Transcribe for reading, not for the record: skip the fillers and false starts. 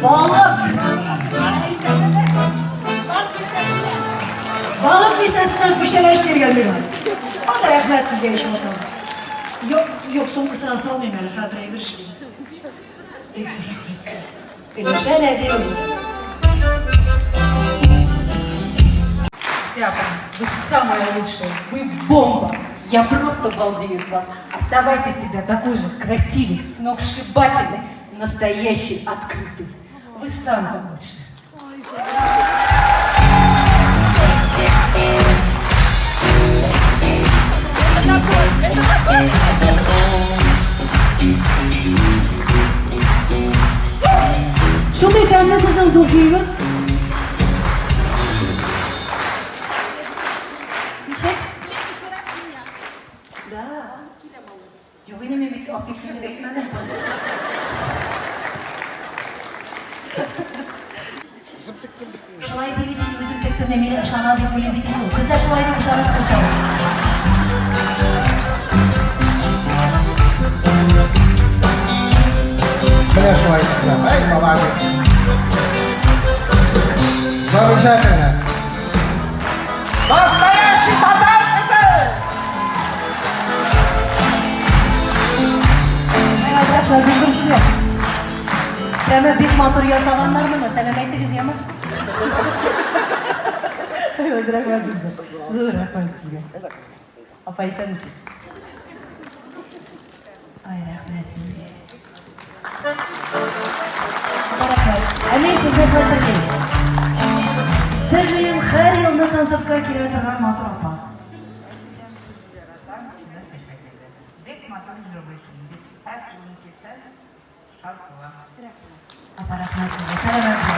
Балык. Балык бистәсеннән күчтәнәч биргән миңа. Анда рәхмәт сезгә ичмасам. Юк, юк, сумкасына салмыйм әле, хәзер әйбер эшлибез. Бик зур рәхмәт сезгә. Илүсә Нәбиуллина. Ребята, вы самая лучшая, вы бомба! Я просто балдею от вас. Оставайте себя такой же красивой, сногсшибательной, настоящей, открытой. Вы самая лучшая. Шундый тәмле сезнең духиегез. Ничек? Да. Юк инде, мин бит алып килсен дип әйтмәдем. Шулай ди бит инде, үзем тектем, мине ышана дип уйлый бит инде ул. Сез дә шулай дип ышанып кушагыз. Менә шулай итеп. Ай, молодец. Замечательно. Настоящий татар кызы! Рәхмәт, бик зур сезгә. Тәме бик матур ясаганнар моны. Сәлам әйтегез, яме. Ой, рәхмәт бик зур. Зур рәхмәт сезгә. Апа, исәнмесез. Ай, рәхмәт сезгә. Рәхмәт. Ә мин сезне хәтерлим. Сез минем һәр елны концертка килә торган матур апа. Бик матур җырлыйсың, бик һәр килен килсә, шат булам. Апа, рәхмәт сезгә. Сәламәт.